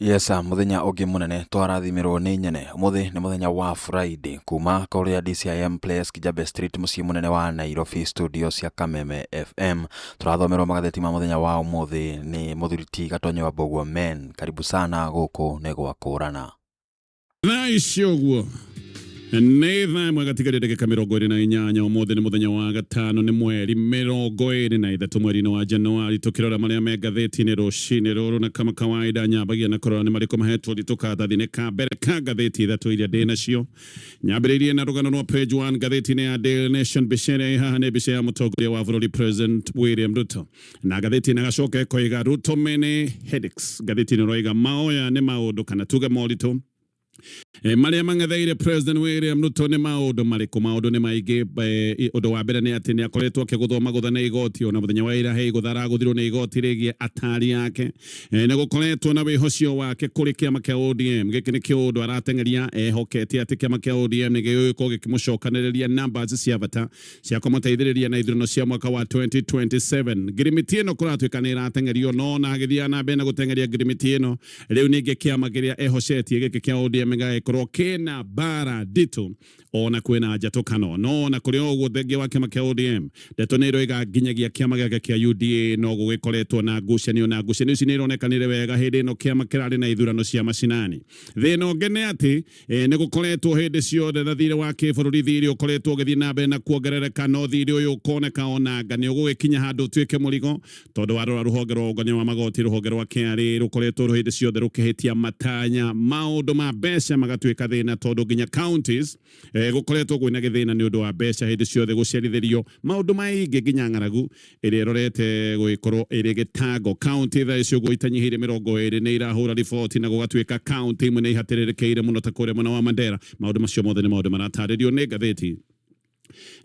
Yes sir, mũthenya ũngĩ mũnene twarathimirwo nĩ nyene. Ũmũthĩ nĩ mũthenya wa Friday kuma kũrĩa DCIM Place Kijabe Street mũciĩ mũnene wa Nairobi studio cia Kameme FM. Tũrathomerwo magathĩti ma mũthenya wa ũmũthĩ nĩ mũthuri ti Gatonyo wa Mbũguo Men. Karibu sana gũkũ nĩ gwa kũrana. Thaa ici ũguo nĩ thaa ĩmwe gatigaria ndagĩka 28. Ũmũthĩ nĩ mũthenya wa gatano, nĩ mweri 23 mweri-inĩ wa Januari. Tũkĩrora marĩa me ngathĩti-inĩ rũcinĩ rũrũ, na kama kawaida nyambagia na kũrora nĩ marĩkũ mahetwo ũritũ karatathi-inĩ ka mbere ka ngathĩti ithatũ iria ndĩ nacio. Nyambĩrĩirie na rũgano rwa page 1 ngathĩti-inĩ ya Daily Nation. Mbica ĩrĩa ĩ haha nĩ mbica ya mũtongoria wa bũrũri President William Ruto, na ngathĩti ĩno ĩgacoka ĩkoiga Ruto many headaches. Ngathĩti ĩno ĩroiga maoya nĩ maũndũ kana tuge moritũ marĩa mang'etheire President William Ruto nĩ maũndũ marĩkũ? Maũndũ nĩ maingĩ. Ũndũ wa mbere nĩ atĩ nĩ akoretwo akĩgũthwo magũtha nĩ igoti. Ona mũthenya wa ira he igũtha aragũthirwo nĩ igoti rĩgiĩ atari ake. Nĩ gũkoretwo na wĩhocio wake kũrĩ kĩama kĩa ODM. Gĩkĩ nĩ kĩũndũ arateng'eria ehokete atĩ kĩama kĩa ODM nĩ gĩgũgĩkorwo gĩkĩmũcokanĩrĩria numbers cia bata cia kũmũteithĩrĩria na ithurano cia mwaka wa 2027. Ngirimiti ĩno kũratuĩka nĩ ĩrateng'erio, no ona agĩthiaga na mbere na gũteng'eria ngirimiti ĩno, rĩu ningĩ kĩama kĩrĩa ehocetie gĩkĩ kĩa ODM gĩgagĩkorwo kĩna mbara nditũ ona kwĩna njatũkano. No ona kũrĩ o ũguo, thengia wa kĩama kĩa ODM, ndeto nĩ iroiga nginyagia kĩama gĩake kĩa UDA no gũgĩkoretwo na ngucanio, na ngucanio ici nĩ ironekanire wega hĩndĩ ĩno kĩama kĩrarĩ na ithurano cia macinani. Thĩna ũngĩ nĩ atĩ nĩ gũkoretwo hĩndĩ ciothe na thirĩ wa kĩbũrũri, thirĩ ũkoretwo ũgĩthiĩ na mbere na kuongerereka, no thirĩ ũyũ ũkoneka onanga nĩ ũgũgĩkinya handũ ũtuĩke mũrigo, tondũ warora rũhonge rwa ũngania wa magoti, rũhonge rwa KRA, rũkoretwo hĩndĩ ciothe rũkĩhĩtia matanya, maũndũ ma mbeca magatuĩka thĩna, tondũ nginya counties gũkoretwo kwĩna gĩthĩna nĩ ũndũ wa mbeca hĩndĩ ciothe gũcerithĩrio maũndũ maingĩ, nginya ng'aragu ĩrĩa ĩrorete gũgĩkorwo ĩrĩ gĩtango. Kaunti thaa ici ũguo itanyihĩire 20 nĩ irahũra riboti, na gũgatuĩka kaunti imwe nĩ ihatĩrĩrĩkĩire mũno ta kũrĩa mwena wa Mandera. Maũndũ macio mothe nĩ maũndũ maratarĩrio nĩ ngathĩti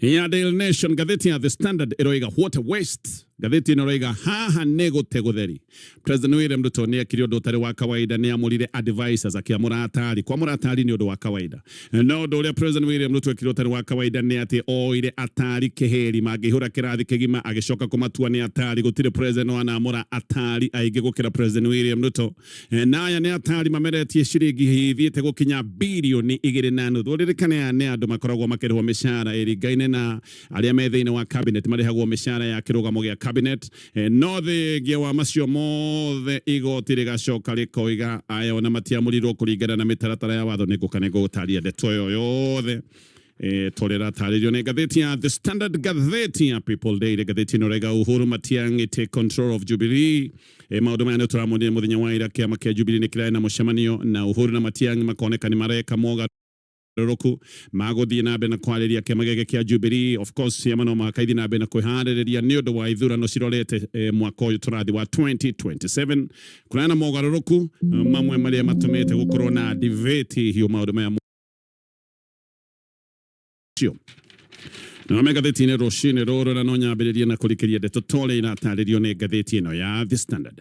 ya Daily Nation. Ngathĩti ya The Standard ĩroiga what a waste. Ngathĩti ĩno ĩroiga haha nĩ gũte gũtheri. President William Ruto nĩ ekire ũndũ ũtarĩ wa kawaida, nĩ amũrire advisors, akĩamũra atari. Kwamũra atari nĩ ũndũ wa kawaida, no ũndũ ũrĩa President William Ruto ekire ũtarĩ wa kawaida nĩ atĩ oire atari kĩhĩri mangĩihũra kĩrathi kĩgima, agĩcoka kũmatua nĩ atari. Gũtirĩ president wanamũra atari aingĩ gũkĩra President William Ruto. Na aya nĩ atari mameretie ciringi ithiĩte gũkinya 2.5 bilioni. Ũririkane aya nĩ andũ makoragwo makĩrĩhwo mĩcara ĩringaine na arĩa me thĩinĩ wa cabinet, marĩhagwo mĩcara ya kĩrũgamo gĩa cabinet. No thengia wa macio mothe, igoti rĩgacoka rĩkoiga aya ona matiamũrirwo kũringana na mĩtaratara ya watho. Nĩ ngũka nĩ ngũgũtaria ndeto ĩyo yothe tondũ ĩratarĩrio nĩ ngathĩti ya The Standard. Ngathĩti ya People Daily, ngathĩti ĩno ĩraiga Uhuru Matiang'i take control of Jubilee. Maũndũ maya nĩ tũramonire mũthenya wa ira. Kĩama kĩa Jubilee nĩ kĩrarĩ na mũcemanio, na Uhuru na Matiang'i makoneka nĩ mareka mogarũrũku magũthiĩ na mbere na kwarĩria kĩama gĩkĩ kĩa Jubilee. Of course ciama no mũhaka ithiĩ na mbere na kwĩharĩrĩria nĩ ũndũ wa ithurano cirorete mwaka ũyũ tũrathiĩ wa 2027. Kũraya na mogarũrũku mamwe marĩa matũmĩte gũkorwo na debate hiũ, maũndũ maya cio na me ngathĩti-inĩ rũcinĩ rũrũ, na no nyambĩrĩrie na kũrikĩria ndeto ta ũrĩa iratarĩrio nĩ ngathĩti ĩno ya The Standard.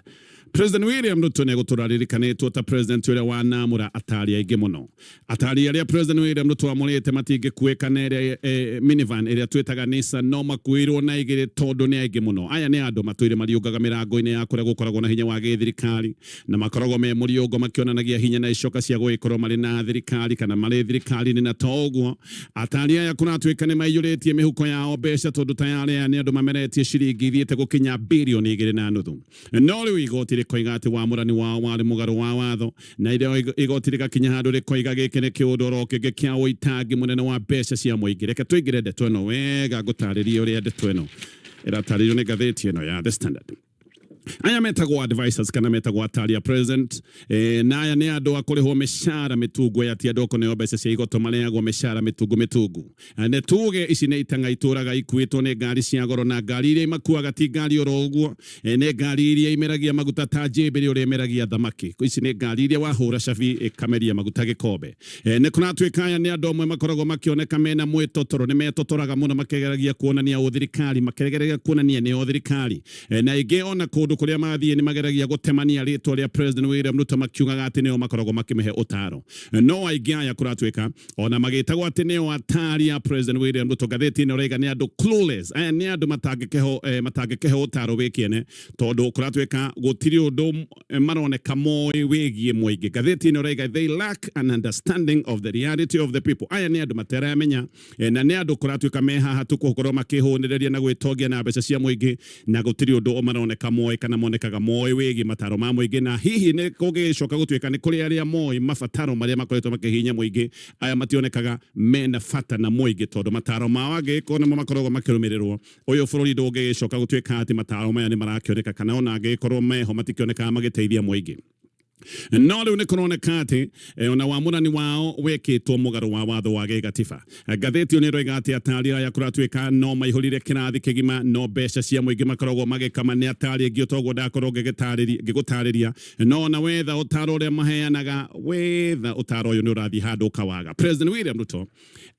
President William Ruto nĩ egũtũra aririkanĩtwo ta president ũrĩa wanamũra atari aingĩ mũno. Atari arĩa President William Ruto amũrĩte matingĩkuĩka na ĩrĩa minivan ĩrĩa twĩtaga Nissan, no makuĩirwo na igĩrĩ tondũ nĩ aingĩ mũno. Aya nĩ andũ matũire mariũngaga mĩrango-inĩ ya kũrĩa gũkoragwo na hinya wa gĩthirikari, na makoragwo me mũriũngo makĩonanagia hinya na icoka cia gũgĩkorwo marĩ na thirikari kana marĩ thirikari-inĩ. Na to ũguo, atari aya kũratuĩka nĩ maiyũrĩtie mĩhuko yao mbeca, tondũ tayarĩ aya nĩ andũ mameretie ciringi ithiĩte gũkinya 2.5 bilioni. No rĩu igoti rĩkoiga atĩ wamũrani wao warĩ mũgarũ wa watho, na irĩa igoti rĩgakinya handũ rĩkoiga gĩkĩ nĩ kĩũndũ oro kĩngĩ kĩa ũitangi mũnene wa mbeca cia mũingĩ. Reke tũingĩre ndeto ĩno wega, ngũtarĩrie ũrĩa ndeto ĩno ĩratarĩrio nĩ ngathĩti ĩno ya The Standard. Aya metagwo advisors kana metagwo atari a president, na aya nĩ andũ a kũrĩhwo mĩcara mĩtungu. Aya ti andũ a kũneo mbeca cia igoto, marĩagwo mĩcara mĩtungu mĩtungu. Nĩ tuge ici nĩ itang'a itũraga ikuĩtwo nĩ ngari cia goro, na ngari iria imakuaga ti ngari oro ũguo, nĩ ngari iria imeragia maguta ta njĩmbĩrĩ ũrĩa imeragia thamaki. Ici nĩ ngari iria wahũra cabi ĩkameria maguta gĩkombe. Nĩ kũratuĩka aya nĩ andũ amwe makoragwo makĩoneka mena mwĩtotoro, nĩ metotoraga mũno makĩgeragia kuonania ũthirikari, makĩgeragia kuonania nĩo thirikari. Na ingĩ ona kũndũ Kũrĩa mathiĩ nĩ mageragia gũtemania rĩtwa rĩa President William Ruto makiugaga atĩ nĩo makoragwo makĩmĩhe ũtaro. No aingĩ aya kũratuĩka ona magĩtagwo atĩ nĩo atari a President William Ruto, ngathĩti ĩno ĩraiga nĩ andũ clueless. Aya nĩ andũ matangĩkĩhe ũtaro wĩ kĩene tondũ kũratuĩka gũtirĩ ũndũ maroneka moĩ wĩgiĩ mũingĩ. Ngathĩti ĩno ĩraiga they lack an understanding of the reality of the people. Aya nĩ andũ materamenya na nĩ andũ kũratuĩka me haha tu gũkorwo makĩhũnĩrĩria na gwĩtongia na mbeca cia mũingĩ, na gũtirĩ ũndũ maroneka moĩ kana monekaga moĩ wĩgiĩ mataro ma mũingĩ. Na hihi nĩ kũngĩgĩcoka gũtuĩka nĩ kũrĩ arĩa moĩ mabataro marĩa makoretwo makĩhinya mũingĩ, aya mationekaga mena bata na mũingĩ, tondũ mataro mao angĩgĩkorwo nĩmo makoragwo makĩrũmĩrĩrwo, ũyũ bũrũri ndũngĩgĩcoka gũtuĩka atĩ mataro maya nĩ marakĩoneka, kana ona angĩgĩkorwo meho matikĩonekaga magĩteithia mũingĩ. No rĩu nĩ kũroneka atĩ ona wamũrani wao wĩkĩtwo mũgarũ wa watho wa gĩgatiba. Ngathĩti ĩyo nĩ ĩroiga atĩ atari aya kũratuĩka no maihũrire kĩrathi kĩgima, no mbeca cia mũingĩ makoragwo magĩkama nĩ atari aingĩ, toguo ndakorwo ngĩgũtarĩria. No ona wetha ũtaro ũrĩa maheanaga, wetha ũtaro ũyũ nĩ ũrathiĩ handũ ũkawaga. President William Ruto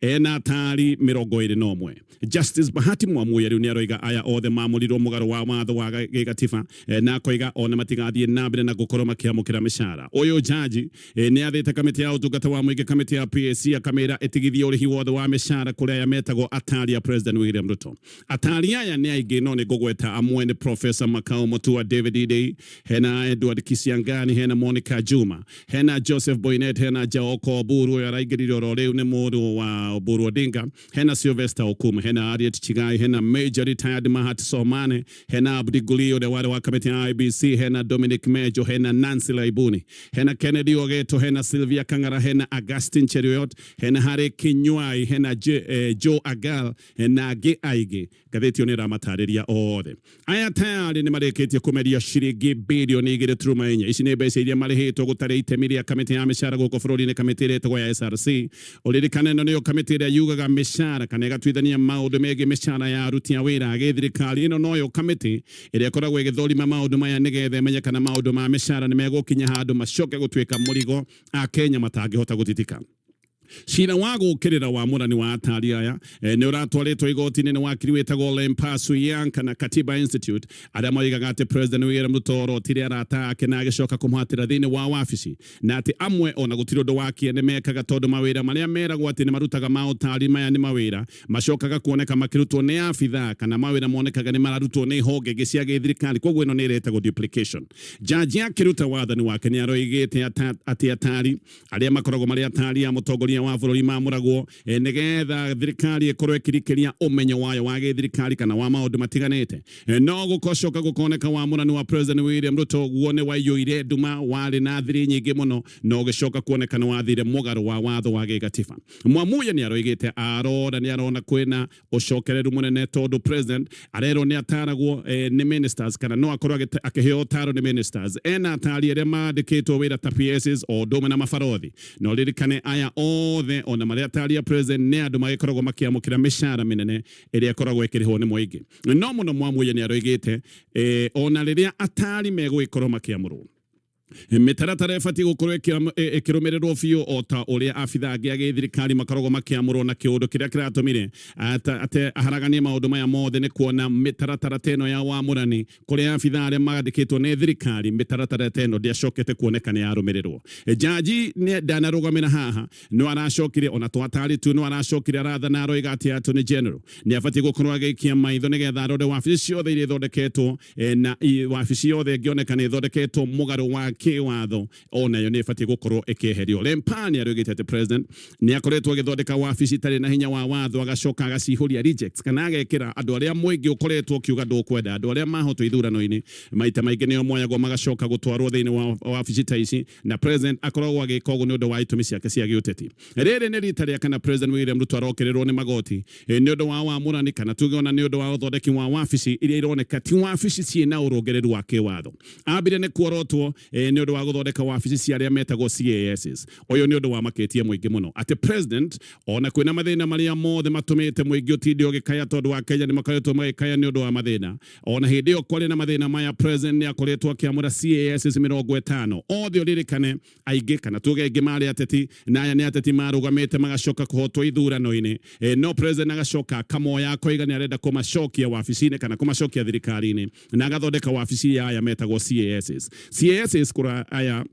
ena atari 21. Justice Bahati Mwamuye rĩu nĩ aroiga aya othe mamũrirwo mũgarũ wa watho wa gĩgatiba, na akoiga ona matigathiĩ na mbere na gũkorwo makĩamũkĩra mĩcara. Ũyũ jaji nĩ athĩte kamĩtĩ ya ũtungata wa mũingĩ, kamĩtĩ ya PSC, akamĩra ĩtigithie ũrĩhi wothe wa mĩcara kũrĩ aya metagwo atari a President William Ruto. Atari aya nĩ aingĩ, no nĩ ngũgweta amwe nĩ Professor Makau Mutua, David Idei, hena Edward Kisiangani, hena Monica Juma, hena Joseph Boynet, hena Jaoko Oburu, ũyũ araingĩrire oro rĩu nĩ mũrũ wa Oburu Odinga, hena Sylvester Okumu, hena Harriet Chigai, hena Major retired Mahat Somane, hena Abdi Guli ũrĩa warĩ wa kamĩtĩ ya IBC, hena Dominic Mejo, hena Nancy Laibuni, hena Kennedy Ogeto, hena Sylvia Kang'ara, hena Augustine Cheruiyot, hena Harry Kinywai, hena Joe Agal na angĩ aingĩ. Ngathĩti ĩyo nĩ ĩramatarĩria othe. Aya tayarĩ nĩ marĩkĩtie kũmeria ciringi birioni 2.4. Ici nĩ mbeca iria marĩhĩtwo gũtarĩ itemi rĩa kamĩtĩ ya mĩcara gũkũ bũrũri-inĩ, kamĩtĩ ĩrĩa ĩtagwo ya SRC. Ũririkane ĩno nĩyo kamĩtĩ ĩrĩa yugaga mĩcara kana ĩgatuithania maũndũ megiĩ mĩcara ya aruti a wĩra a gĩthirikari. Ĩno noyo kamĩtĩ ĩrĩa ĩkoragwo ĩgĩthũrima maũndũ maya nĩgetha ĩmenye kana maũndũ ma mĩcara nĩ megũkinya handũ macoke gũtuĩka mũrigo Akenya matangĩhota gũtitika. Cira wa gũkĩrĩra wamũrani wa atari aya nĩ ũratwarĩtwo igoti-inĩ nĩ wakiri wĩtagwo Lempaa Suyang na Katiba Institute, arĩa moigaga atĩ President William Ruto orotire arata ake na agĩcoka kũmũhatĩra thĩinĩ wa wabici, na atĩ amwe ona gũtirĩ ũndũ wa kĩene mekaga, tondũ mawĩra marĩa meragwo atĩ nĩ marutaga ma ũtari maya nĩ mawĩra macokaga kuoneka makĩrutwo nĩ abithaa, kana mawĩra monekaga nĩ mararutwo nĩ honge ingĩ cia gĩthirikari. Koguo ĩno nĩ ĩretagwo duplication. Jaji akĩruta wathani wake nĩ aroigĩte atĩ atari arĩa makoragwo marĩ atari a mũtongoria wa bũrũri mamũragwo nĩgetha thirikari ĩkorwo ĩkĩrikĩria ũmenyo wayo wa gĩthirikari kana wa maũndũ matiganĩte. No gũcoka gũkoneka wamũrani wa President William Ruto guo nĩ waiyũire nduma, warĩ na thiri nyingĩ mũno, na ũgĩcoka kuoneka nĩ wathire mũgarũ wa watho wa gĩgatiba. Mwamuye nĩ aroigĩte arora nĩ arona kwĩna ũcokereru mũnene, tondũ president arerwo nĩ ataragwo nĩ ministers, kana no akorwo akĩheo ũtaro nĩ ministers. Ena atari arĩa mandĩkĩtwo wĩra ta PSs o ũndũ ũmwe na mabarothi. No ririkane aya othe ona marĩa atari a president nĩ andũ magĩkoragwo makĩamũkĩra mĩcara mĩnene ĩrĩa ĩkoragwo ĩkĩrĩhwo nĩ mũingĩ. No mũno Mwamuye nĩ aroigĩte ona rĩrĩa atari megũgĩkorwo makĩamũrwo, mĩtaratara ĩbatiĩ gũkorwo ĩkĩrũmĩrĩrwo biũ o ta ũrĩa abithaa angĩ a gĩthirikari makoragwo makĩamũrwo. Na kĩũndũ kĩrĩa kĩratũmire ate aharaganie maũndũ maya mothe nĩ kuona mĩtaratara ta ĩno ya wamũrani kũrĩ abithaa arĩa mandĩkĩtwo nĩ thirikari, mĩtaratara ta ĩno ndĩacokete kuoneka nĩ yarũmĩrĩrwo. Jaji nĩ ndanarũgamĩra haha, no aracokire ona to atari tu, no aracokire arathana aroiga atĩ Attorney General nĩ abatiĩ gũkorwo agĩikia maitho nĩgetha arore wabici ciothe iria ithondeketwo, na wabici yothe ĩngĩoneka nĩ ĩthondeketwo mũgarũ wa kĩwatho onayo nĩ ĩbatiĩ gũkorwo ĩkĩeherio. Lempaa nĩ aroigĩte atĩ president nĩ akoretwo agĩthondeka wabici itarĩ na hinya wa watho, agacoka agacihũria rejects, kana agekĩra andũ arĩa mũingĩ ũkoretwo ũkiuga ndũkwenda. Andũ arĩa mahotwo ithurano-inĩ maita maingĩ nĩo moyagwo magacoka gũtwarwo thĩinĩ wa wabici ta ici, na president akoragwo agĩka ũguo nĩ ũndũ wa itũmi ciake cia gĩũteti. Rĩrĩ nĩ rita rĩa kana President William Ruto arokĩrĩrwo nĩ magoti nĩ ũndũ wa wamũrani, kana tuge ona nĩ ũndũ wa ũthondeki wa wabici iria ironeka ti wabici ciĩna ũrũngĩrĩru wa kĩwatho. Ambire nĩ kuorotwo. Nĩ ũndũ wa gũthondeka wabici cia arĩa metagwo CASs. Ũyũ nĩ ũndũ wamakĩtie mũingĩ mũno atĩ president ona kwĩna mathĩna marĩa mothe matũmĩte mũingĩ ũtinde ũgĩkaya, tondũ wa Kenya nĩ makoretwo magĩkaya nĩ ũndũ wa mathĩna. Ona hĩndĩ ĩyo kwarĩ na mathĩna maya, president nĩ akoretwo akĩamũra CASs 50 othe. Ũririkane aingĩ, kana tuge aingĩ, marĩ ateti, na aya nĩ ateti marũgamĩte magacoka kũhotwo ithurano-inĩ. No president agacoka akamoya, akoiga nĩ arenda kũmacokia wabici-inĩ kana kũmacokia thirikari-inĩ, na agathondeka wabici ya aya metagwo CASs. CASs kũra aya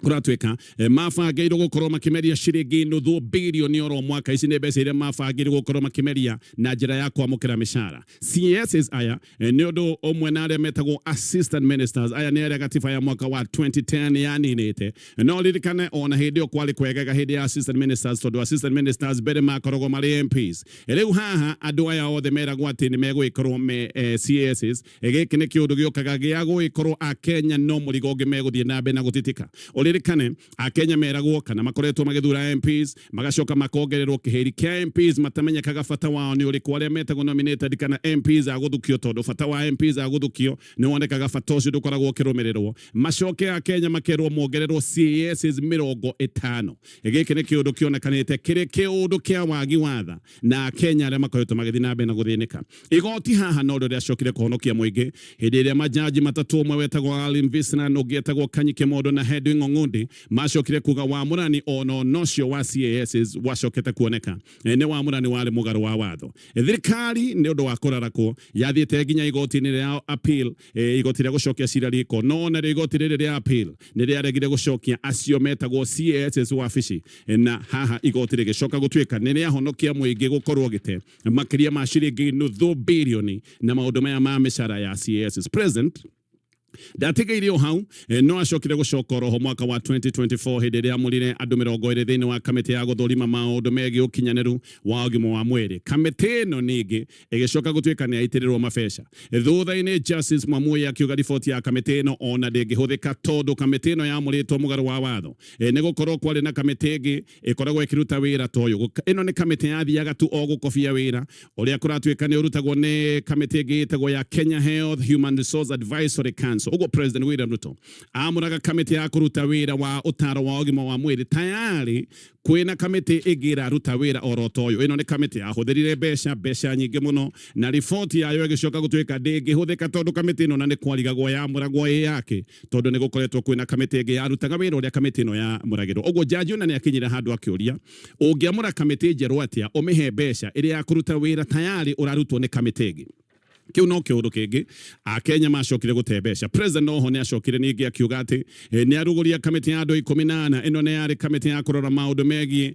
kũratuĩka mabangĩirwo gũkorwo makĩmeria ciringi nuthu bilioni oro mwaka. Ici nĩ mbeca iria mabangĩirwo gũkorwo makĩmeria na njĩra ya kwamũkĩra mĩcara. CASs aya nĩ ũndũ ũmwe na arĩa metagwo assistant ministers. Aya nĩ arĩa gatiba ya mwaka wa 2010 yaninĩte. No ririkane ona hĩndĩ ĩyo kwarĩ kwegega hĩndĩ ya assistant ministers, tondũ assistant ministers mbere makoragwo marĩ MPs. Rĩu haha andũ aya othe meragwo atĩ nĩ megũgĩkorwo me CASs. Gĩkĩ nĩ kĩũndũ gĩũkaga gĩa gũgĩkorwo Akenya no mũrigo ũngĩ megũthiĩ na mbere na gũtitika. Ũririkane Akenya meragwo kana makoretwo magĩthura MPs, magacoka makongererwo kĩhĩri kĩa MPs matamenyekaga bata wao nĩ ũrĩkũ, arĩa metagwo nominated kana MPs a gũthukio, tondũ bata wa MPs a gũthukio nĩ wonekaga, bata ũcio ndũkoragwo ũkĩrũmĩrĩrwo. Macoke Akenya makerwo mongererwo CASs 50. Gĩkĩ nĩ kĩũndũ kĩonekanĩte kĩrĩ kĩũndũ kĩa wagi watha na Akenya arĩa makoretwo magĩthiĩ na mbere na gũthĩnĩka. Igoti haha no rĩo rĩacokire kũhonokia mũingĩ hĩndĩ ĩrĩa majaji matatũ, ũmwe wetagwo Alin Visnan, ũngĩ etagwo Kanyi Kimondo na Hedwig Ong'undi, macokire kuga wamũrani ono nocio wa CASs wacokete kuoneka nĩ wamũrani warĩ mũgarũ wa watho. Thirikari nĩ ũndũ wa kũrarakwo yathiĩte nginya igoti-inĩ rĩa appeal, igoti rĩa gũcokia cira riko, no narĩo igoti rĩrĩ rĩa appeal nĩ rĩaregire gũcokia acio metagwo CASs wabici. Na haha igoti rĩgĩcoka gũtuĩka nĩ rĩahonokia mũingĩ gũkorwo gĩte makĩria ma ciringi nuthu bilioni na maũndũ maya ma mĩcara ya CASs. President ndatigĩire o hau, no acokire gũcoka oroho mwaka wa 2024 hĩndĩ ĩrĩa amũrire andũ 20 thĩinĩ wa kamĩtĩ ya gũthũrima maũndũ megiĩ ũkinyanĩru wa ũgima wa mwĩrĩ. Kamĩtĩ ĩno ningĩ ĩgĩcoka gũtuĩka nĩ yaitĩrĩrwo mabeca. Thutha-inĩ Justice Mwamuye akiuga riboti ya kamĩtĩ ĩno ona ndĩngĩhũthĩka, tondũ kamĩtĩ ĩno yamũrĩtwo mũgarũ wa watho, nĩ gũkorwo kwarĩ na kamĩtĩ ĩngĩ ĩkoragwo ĩkĩruta wĩra ta ũyũ. Ĩno nĩ kamĩtĩ yathiaga tu o gũkobia wĩra ũrĩa kũratuĩka nĩ ũrutagwo nĩ kamĩtĩ ĩngĩ ĩtagwo ya Kenya Health Human Resource Advisory Council. Ũguo President William Ruto amũraga kamĩtĩ ya kũruta wĩra wa ũtaro wa ũgima wa mwĩrĩ, tayari kwĩna kamĩtĩ ĩngĩ ĩraruta wĩra oro ta ũyũ. Ĩno nĩ kamĩtĩ yahũthĩrire mbeca nyingĩ mũno, na riboti yayo ĩgĩcoka gũtuĩka ndĩngĩhũthĩka, tondũ kamĩtĩ ĩno na nĩ kwarigagwo yamũragwo ĩ yake, tondũ nĩ gũkoretwo kwĩna kamĩtĩ ĩngĩ yarutaga wĩra ũrĩa kamĩtĩ ĩno yamũragĩrwo. Ũguo jaji ona nĩ akinyire handũ akĩũria, ũngĩamũra kamĩtĩ njerũ atĩa, ũmĩhe mbeca ĩrĩa ya kũruta wĩra tayari ũrarutwo nĩ kamĩtĩ ĩngĩ? Kĩu no kĩũndũ kĩngĩ Akenya macokire gũte mbeca. President noho nĩ acokire ningĩ akiuga atĩ nĩ arugũria kamĩtĩ ya andũ 14. Ĩno nĩ yarĩ kamĩtĩ ya kũrora maũndũ megiĩ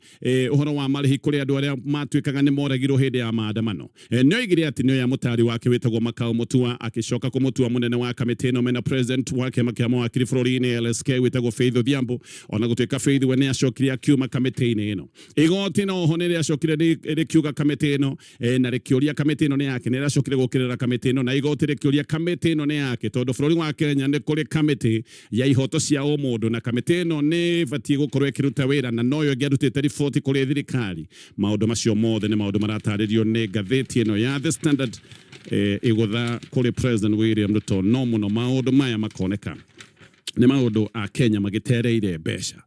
ũhoro wa marĩhi kũrĩ andũ arĩa matuĩkaga nĩ moragirwo hĩndĩ ya maandamano. Nĩ oigire atĩ nĩ oya mũtari wake wĩtagwo Makau Mutua, akĩcoka kũmũtua mũnene wa kamĩtĩ ĩno mena president wa kĩama kĩa mawakiri bũrũri-inĩ LSK wĩtagwo Faith Odhiambo, ona gũtuĩka Faith we nĩ acokire akiuma kamĩtĩ-inĩ ĩno. Igoti noho nĩ rĩacokire rĩkiuga kamĩtĩ ĩno na rĩkĩũria kamĩtĩ ĩno nĩ yake. Nĩ rĩacokire gũkĩrĩra kamĩtĩ ĩno na igoti rĩkĩũria kamĩtĩ ĩno nĩ yake, tondũ bũrũri wa Kenya nĩ kũrĩ kamĩtĩ ya ihoto cia ũmũndũ, na kamĩtĩ ĩno nĩ ĩbatiĩ gũkorwo ĩkĩruta wĩra na noyo ĩngĩarutĩte riboti kũrĩ thirikari. Maũndũ macio mothe nĩ maũndũ maratarĩrio nĩ ngathĩti ĩno ya The Standard, ĩgũtha kũrĩ President William Ruto. No mũno maũndũ maya makoneka nĩ maũndũ a Kenya magĩtereire mbeca.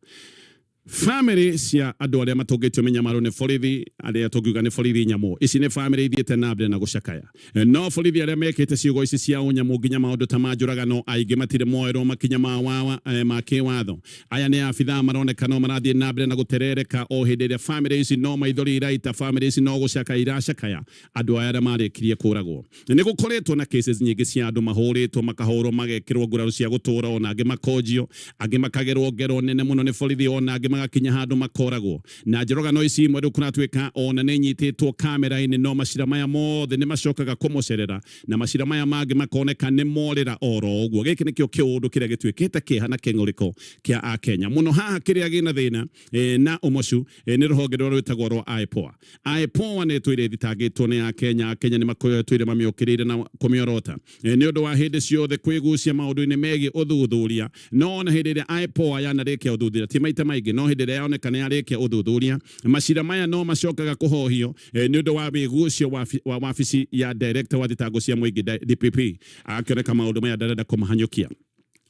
Bamĩrĩ cia andũ arĩa matũngĩtio mĩnyamaro nĩ borithi, arĩa tũngiuga nĩ borithi nyamũ ici, nĩ bamĩrĩ ithiĩte na mbere na gũcakaya. No borithi arĩa mekĩte ciugo ici cia ũnyamũ nginya maũndũ ta ma njũragano, aingĩ matirĩ moerwo makinya ma wawa ma kĩwatho. Aya nĩ abithaa maroneka no marathiĩ na mbere na gũterereka o hĩndĩ ĩrĩa bamĩrĩ ici no maithori iraita, bamĩrĩ ici no gũcakaya iracakaya andũ aya arĩa marĩkirie kũragwo. Nĩ gũkoretwo na cases nyingĩ cia andũ mahũrĩtwo, makahũrwo, magekĩrwo nguraro cia gũtũra, ona angĩ makonjio, angĩ makagerwo ngero nene mũno nĩ borithi, ona angĩ magakinya handũ makoragwo na njũragano ici imwe. Rĩu kũratuĩka ona nĩ nyitĩtwo kamera-inĩ, no macira maya mothe nĩ macokaga kũmũcerera na macira maya mangĩ makoneka nĩ morĩra oro ũguo. Gĩkĩ nĩkĩo kĩũndũ kĩrĩa gĩtuĩkĩte kĩeha na kĩng'ũrĩko kĩa Akenya mũno. Haha kĩrĩa gĩna thĩna na ũmocu nĩ rũhonge rũrĩa rwĩtagwo rwa IPOA. IPOA nĩ ĩtũire ĩthitangĩtwo nĩ Akenya. Akenya nĩ makoretwo mamĩũkĩrĩire na kũmĩorota nĩ ũndũ wa hĩndĩ ciothe kwĩgucia maũndũ-inĩ megiĩ ũthuthuria. No ona hĩndĩ ĩrĩa IPOA yanarĩkia ũthuthuria, ti maita maingĩ, no hĩndĩ ĩrĩa yoneka nĩ yarĩkia ũthuthuria, macira maya no macokaga kũhohio nĩ ũndũ wa wĩgucio wa wabici ya director wa thitango cia mũingĩ, DPP, akĩoneka maũndũ maya ndarenda kũmahanyũkia.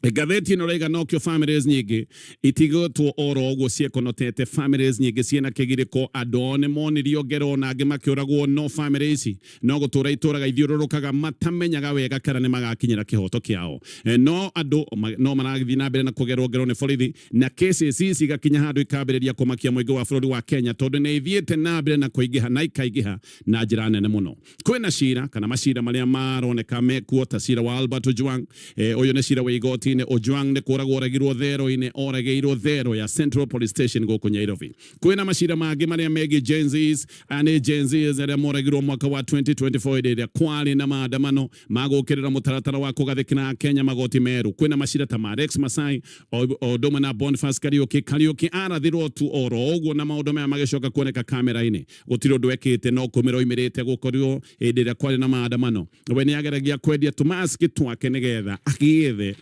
Ngathĩti ĩno raiga nokĩo families nyingĩ itigĩtwo oro ũguo ciekonotete. Families nyingĩ ciĩna kĩgirĩko, andũ ao nĩ monirio ngero na angĩ makĩũragwo, no family ici no gũtũra itũraga ithiũrũrũkaga matamenyaga wega kana nĩ magakinyĩra kĩhoto kĩao. No andũ no marathiĩ na mbere na kũgerwo ngero nĩ borithi, na cases ici igakinya handũ ikambĩrĩria kũmakia mũingĩ wa bũrũri wa Kenya, tondũ nĩ ithiĩte na mbere na kũingĩha na ikaingĩha na njĩra nene mũno. Kwĩna cira kana macira marĩa maroneka mekuo ta cira wa Albert Ojwang. Ũyũ nĩ cira wĩ igoti-inĩ. Ojwang nĩ kũragwo oragirwo thero-inĩ, oragĩirwo thero ya Central Police Station gũkũ Nyairobi. Kwĩna macira mangĩ marĩa megiĩ Gen Zs. Aya nĩ Gen Zs arĩa moragirwo mwaka wa 2024 hĩndĩ ĩrĩa kwarĩ na maandamano ma gũkĩrĩra mũtaratara wa kũgathĩkĩra Akenya magoti merũ. Kwĩna macira ta ma Rex Masai o ũndũ ũmwe na Boniface Kariũki. Kariũki arathirwo tu oro ũguo na maũndũ maya magĩcoka kuoneka kamera-inĩ. Gũtirĩ ũndũ ekĩte no kũmĩra oimĩrĩte gũkorirwo hĩndĩ ĩrĩa kwarĩ na maandamano. We nĩ ageragia kwendia tũmaski twake nĩgetha agĩethe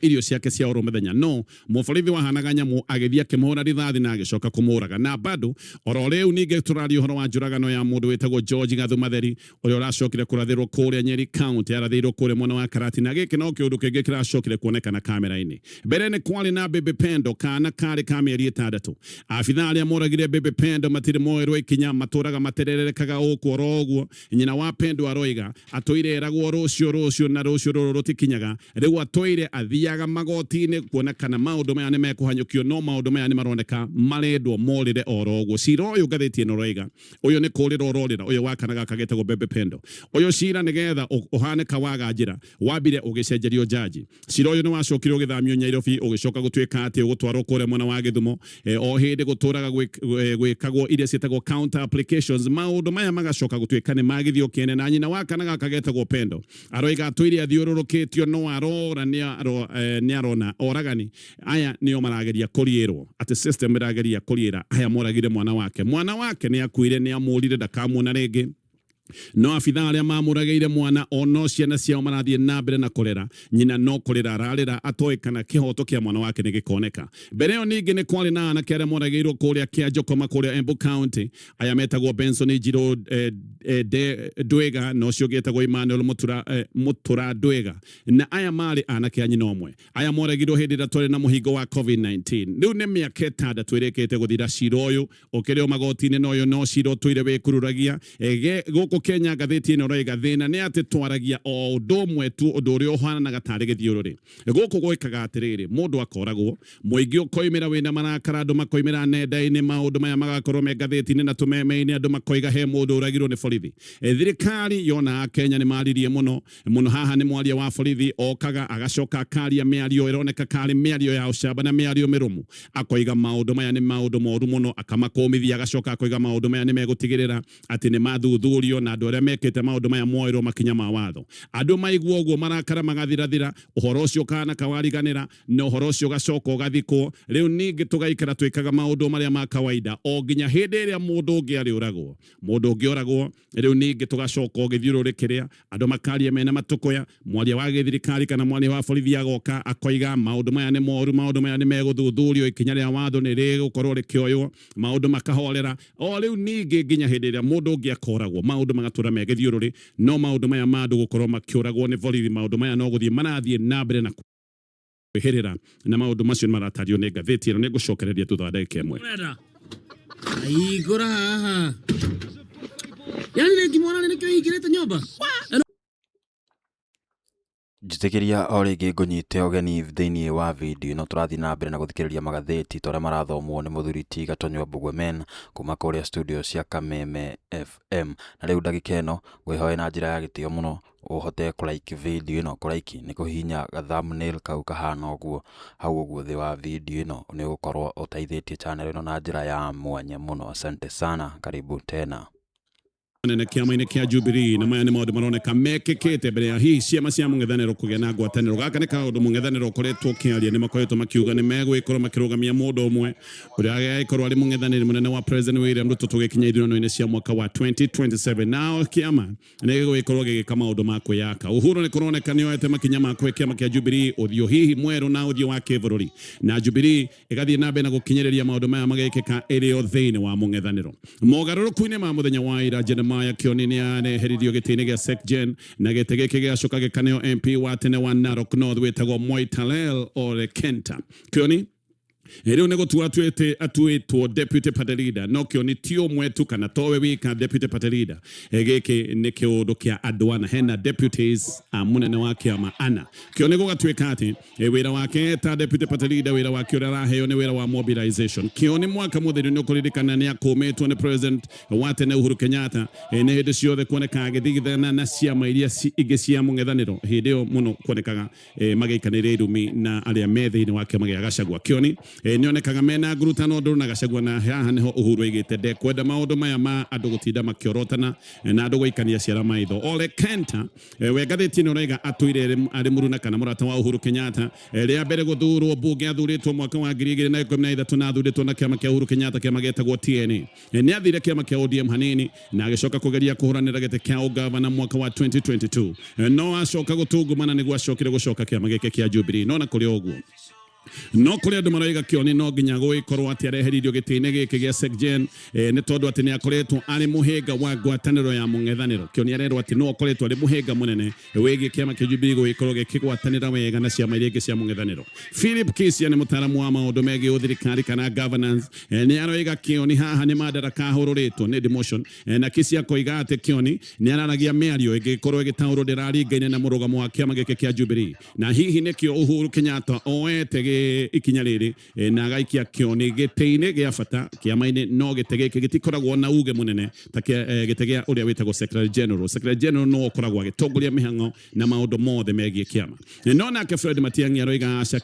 irio ciake cia oro mũthenya, no mũborithi wahanaga nyamũ agĩthiĩ akĩmũhũra rithathi na agĩcoka kũmũraga. Na bado oro rĩu ningĩ tũraria ũhoro wa njũragano ya mũndũ wĩtagwo George Gathu Matheri, ũrĩa ũracokire kũrathĩrwo kũrĩa Nyeri County, arathĩirwo kũrĩa mwena wa Karati, na gĩkĩ no kĩũndũ kĩngĩ kĩracokire kuonekana kamera-inĩ. Mbere nĩ kwarĩ na Baby Pendo, kana karĩ ka mĩeri 6. Abithaa arĩa moragire Baby Pendo matirĩ moerwo ikinya, matũraga matererekaga ũkũ oro ũguo. Nyina wa Pendo aroiga atũire eragwo rũciũ rũciũ na rũciũ rũrũ rũtikinyaga. Rĩu atũire athiaga magoti-inĩ kuona kana maũndũ maya nĩ mekũhanyũkio, no maũndũ maya nĩ maroneka marendwo morĩre oro ũguo. Cira ũyũ ngathĩti ĩno ĩroiga ũyũ nĩ kũrĩra ũrorĩra, ũyũ wa kana gaka getagwo Bebe Pendo. Ũyũ cira nĩgetha ũhane kawaga njĩra wambire ũgĩcenjerio jaji. Cira ũyũ nĩ wacokire ũgĩthamio Nyairobi, ũgĩcoka gũtuĩka atĩ ũgũtwarwo kũrĩa mwena wa Gĩthumo. O hĩndĩ gũtũraga gwĩkagwo iria ciĩtagwo counter applications, maũndũ maya magacoka gũtuĩka nĩ magithio kĩene. Na nyina wa kana gaka getagwo Pendo aroiga atũire athiũrũrũkĩtio, no arora nĩ arona oragani aya nĩo marageria kũriĩrwo, atĩ system ĩrageria kũriĩra aya moragire mwana wake. Mwana wake nĩ akuire, nĩ amũrire ndakamuona rĩngĩ, no abithaa arĩa mamũragĩire mwana ono ciana ciao marathiĩ na mbere na kũrera. Nyina no kũrĩra ararĩra atoĩ kana kĩhoto kĩa mwana wake nĩ gĩkoneka. Mbere ĩyo ningĩ nĩ kwarĩ na anake arĩa moragĩirwo kũrĩa Kĩanjokoma kũrĩa Embu County. Aya metagwo Benson Njirũ Ndwĩga na ũcio ũngĩ etagwo Emmanuel Mũtura Ndwĩga, na aya marĩ anake a nyina ũmwe. Aya moragirwo hĩndĩ ĩrĩa twarĩ na mũhingo wa COVID-19. Rĩu nĩ mĩaka 6 ĩrĩkĩte gũthira cira ũyũ ũkĩrĩ o magoti-inĩ, na ũyũ no cira ũtũire wĩkururagia gũkũ Kenya. Ngathĩti ĩno ĩroiga thĩna nĩ atĩ twaragia o ũndũ ũmwe tu, ũndũ ũrĩa ũhananaga tarĩ gĩthiũrũrĩ. Gũkũ gwĩkaga atĩrĩrĩ, mũndũ akoragwo, mũingĩ ũkoimĩra wĩna marakara, andũ makoimĩra nenda-inĩ, maũndũ maya magakorwo me ngathĩti-inĩ na tũmeme-inĩ, andũ makoiga he mũndũ ũragirwo nĩ borithi. Thirikari yona Akenya nĩ maririe mũno mũno. Haha nĩ mwaria wa borithi okaga agacoka akaria mĩario ĩroneka karĩ mĩario ya ũcamba na mĩario mĩrũmu, akoiga maũndũ maya nĩ maũndũ moru mũno, akamakũmithia, agacoka akoiga maũndũ maya nĩ megũtigĩrĩra atĩ nĩ mathuthurio na andũ arĩa mekĩte maũndũ maya moerwo makinya ma watho. Andũ maigua ũguo marakara magathirathira, ũhoro ũcio ũkahana kawariganĩra, na ũhoro ũcio ũgacoka ũgathikwo. Rĩu ningĩ tũgaikara twĩkaga maũndũ marĩa ma kawaida o nginya hĩndĩ ĩrĩa mũndũ ũngĩ arĩũragwo. Mũndũ ũngĩ oragwo, rĩu ningĩ tũgacoka ũgĩthiũrũrĩ kĩrĩa andũ makaria mena matũkũya. Mwaria wa gĩthirikari kana mwaria wa borithi agoka akoiga maũndũ maya nĩ moru, maũndũ maya nĩ megũthuthurio, ikinya rĩa watho nĩ rĩgũkorwo rĩkĩoywo, maũndũ makahorera. O rĩu ningĩ nginya hĩndĩ ĩrĩa mũndũ ũngĩ akoragwo, maũndũ magatũra me gĩthiũrũrĩ. No maũndũ maya ma andũ gũkorwo makĩũragwo nĩ borithi, maũndũ maya no gũthiĩ marathiĩ na mbere na kwĩhĩrĩra, na maũndũ macio nĩ maratario nĩ ngathĩti ĩno. Nĩ ngũcokereria thutha wa ndagĩka 1. Ũrenda hingũra haha, yani rĩngĩ mwana nĩkĩo hingĩrĩte nyũmba. Njĩtĩkĩria o rĩngĩ ngũnyite ũgeni thĩinĩ wa video ĩno. Tũrathiĩ na mbere na gũthikĩrĩria magathĩti ta ũrĩa marathomwo nĩ mũthuri ti Gatonyua Mbugua kuma kũrĩa studio cia Kameme FM. Na rĩu ndagĩka ĩno ngwĩhoe na njĩra ya gĩtĩo mũno ũhote kũ like video ĩno. Kũ like nĩ kũhihinya ga thumbnail kau kahana ũguo hau ũguo thĩ wa video ĩno. Nĩ ũgũkorwo ũteithĩtie channel ĩno na njĩra ya mwanya mũno. Asante sana, karibu tena. Nene kĩama-inĩ kĩa Jubilee, na maya nĩ maũndũ maroneka mekĩkĩte mbere ya hihi ciama cia mũng'ethanĩro kũgĩa na ngwatanĩro. Gaka nĩ kaũndũ mũng'ethanĩro ũkoretwo ũkĩaria. Nĩ makoretwo makiuga nĩ megwĩkorwo makĩrũgamia mũndũ ũmwe ũrĩa agĩkorwo arĩ mũng'ethanĩri mũnene wa President William Ruto tũgĩkinya ithurano-inĩ cia mwaka wa 2027. Nao kĩama nĩ gĩgwĩkorwo gĩgĩka maũndũ ma kwĩyaka. Uhuru nĩ kũroneka nĩ oete makinya ma kũhe kĩama kĩa Jubilee ũthiũ hihi mwerũ na ũthiũ wa kĩbũrũri, na Jubilee ĩgathiĩ na mbere na gũkinyĩrĩria maũndũ maya magekĩka ĩrĩ o thĩinĩ wa mũng'ethanĩro. Mogarũrũku-inĩ ma mũthenya wa ira, General maya Kioni nĩ areheririo gĩtĩ-inĩ gĩa SecGen na gĩtĩ gĩkĩ gĩgacoka gĩkaneo MP wa tene wa Narok North wĩtagwo Moitalel Ole Kenta. Kioni rĩu nĩ gũtua atuĩte atuĩtwo deputy party leader, no Kioni ti ũmwe tu kana towe wika deputy party leader. Gĩkĩ nĩ kĩũndũ kĩa andũ ana, hena deputies a mũnene wa kĩama ana. Kioni gũgatuĩka atĩ wĩra wake ta deputy party leader, wĩra wake ũrĩa araheo nĩ wĩra wa mobilization. Kioni mwaka mũthiru nĩ ũkũririkana nĩ akũmĩtwo nĩ president wa tene Uhuru Kenyatta, nĩ hĩndĩ ciothe kuoneka agĩthigithana na ciama iria ingĩ cia mũng'ethanĩro. Hĩndĩ ĩyo mũno kuonekaga magĩikanĩria irumi na arĩa me thĩinĩ wa kĩama gĩa Gachagua. Kioni nĩonekaga mena ngurutano ndũrũ na Gachagua, na haha nĩho Uhuru aigĩte ndekwenda maũndũ maya ma andũ gũtinda makĩorotana na andũ gũikania ciara maitho. Ole Kenta, we ngathĩti-inĩ ũraiga atũire arĩ mũruna kana mũrata wa Uhuru Kenyatta. Rĩa mbere gũthurwo mbunge athurĩtwo mwaka wa 2013 na athurĩtwo na kĩama kĩa Uhuru Kenyatta, kĩama gĩtagwo TNA. Nĩ athire kĩama kĩa ODM hanini na agĩcoka kũgeria kũhũranĩra gĩtĩ kĩa ũgavana mwaka wa 2022, no acoka gũtungumana nĩguo acokire gũcoka kĩama gĩkĩ kĩa Jubilee. No na kũrĩ ũguo, no kũrĩ andũ marauga Kioni no nginya gũgĩkorwo atĩ areheririo gĩtĩ-inĩ gĩkĩ gĩa SecGen, nĩ tondũ atĩ nĩ akoretwo arĩ mũhĩnga wa ngwatanĩro ya mũng'ethanĩro. Kioni arerwo atĩ no akoretwo arĩ mũhĩnga mũnene wĩgiĩ kĩama kĩa Jubilee gũgĩkorwo gĩkĩgwatanĩra wega na ciama iria ingĩ cia mũng'ethanĩro. Philip Kisia nĩ mũtaaramu wa maũndũ megiĩ ũthirikari kana governance, nĩ aroiga Kioni haha nĩ madaraka ahũrũrĩtwo nĩ demotion, na Kisia akoiga atĩ Kioni nĩ araragia mĩario ĩngĩkorwo ĩgĩtaũrwo ndĩraringaine na mũrũgamo wa kĩama gĩkĩ kĩa Jubilee, na hihi nĩkĩo Uhuru Kenyatta oete ikinya rĩrĩ, na agaikia Kioni gĩtĩ-inĩ gĩa bata kĩama-inĩ, no gĩtĩ gĩkĩ gĩtikoragwo na uge mũnene ta gĩtĩ gĩa ũrĩa wĩtagwo Secretary General. Secretary General no ũkoragwo agĩtongoria mĩhang'o na maũndũ mothe megiĩ kĩama. No nake Fred Matiang'i aroiga aca,